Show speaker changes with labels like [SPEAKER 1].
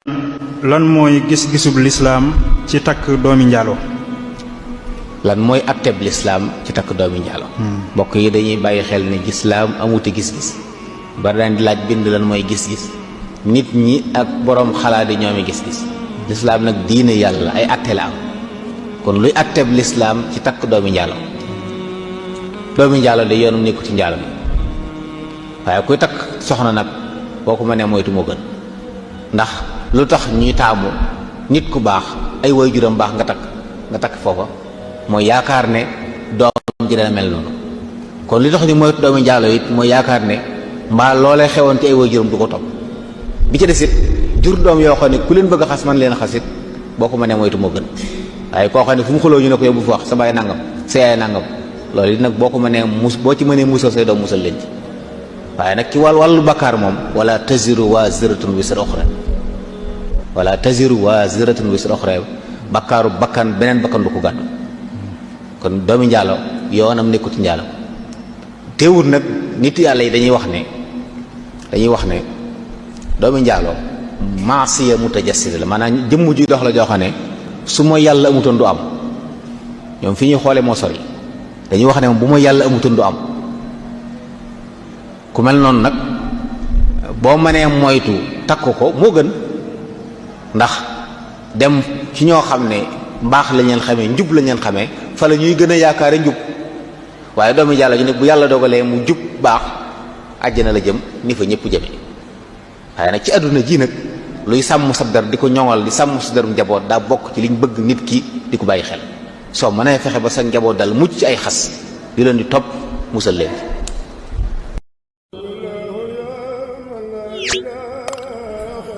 [SPEAKER 1] lan mooy gis-gisub lislaam ci takk doomi njaaloo
[SPEAKER 2] lan mooy atteb lislaam ci takk doomi njaaloo mbokk yi dañuy bàyyi xel ne lislaam amuti gis-gis bari daan di laaj bind lan mooy gis-gis nit ñi ak boroom xalaat yi ñoomi gis-gis lislaam nag diine yàlla ay atte la am kon luy atteb lislaam ci takk doomi njaaloo de yoonum nekku ci njaaloo bi waaye kuy takk soxna nag boo ko mënee moytu moo gën ndax lu tax ñuy taamu nit ku baax ay waajuram baax nga takk foofa mooy yaakaar ne doom ji dana mel noonu kon li tax ñu moytu doomi njaaloo it mooy yaakaar ne mbaa loolee xewoon ci ay waajuram du ko topp bi ci desit jur doom yoo xam ne ku leen bëgg a xas man leen xasit boo ko mënee moytu moo gën waaye koo xam ne fu mu xuloo ñu ne ko yow bu fi wax sa baay nangam sa yaay nangam loolu it nag boo ko mënee boo ci mënee musal say doom musal leen ci waaye nag ci wàllu bakkaar moom wala taziru waziratun wisra uxra wala taziru waziratun wisra uxra bakkaaru bakkan beneen bakkan du ko gàddu kon doomi njaalo yoonam nekkut ci njaalo teewul nag nit yàlla yi dañuy wax ne doomi njaalo maasiya mutajassida la maanaam jëmm ji dox la joo xam ne su ma yàlla amutoon du am ñoom fi ñuy xoole moo sori dañuy wax ne moom bu ma yàlla amutoon du am ku mel noonu nag boo mënee moytu takk ko moo gën ndax dem ci ñoo xam ne mbaax la leen xamee njub la leen xamee fa la ñuy gën a yaakaare njub waaye doomi jàlla ju ne bu yàlla dogalee mu jub baax àjjana la jëm ni fa ñëpp jëme waaye nag ci àdduna ji nag luy sàmm sa der di ko ñoŋal di sàmm sa deru njaboot daa bokk ci liñ bëgg nit ki di ko bàyyi xel soo mënee fexe ba sa njaboot dal mucc ci ay xas yu leen di topp musal leen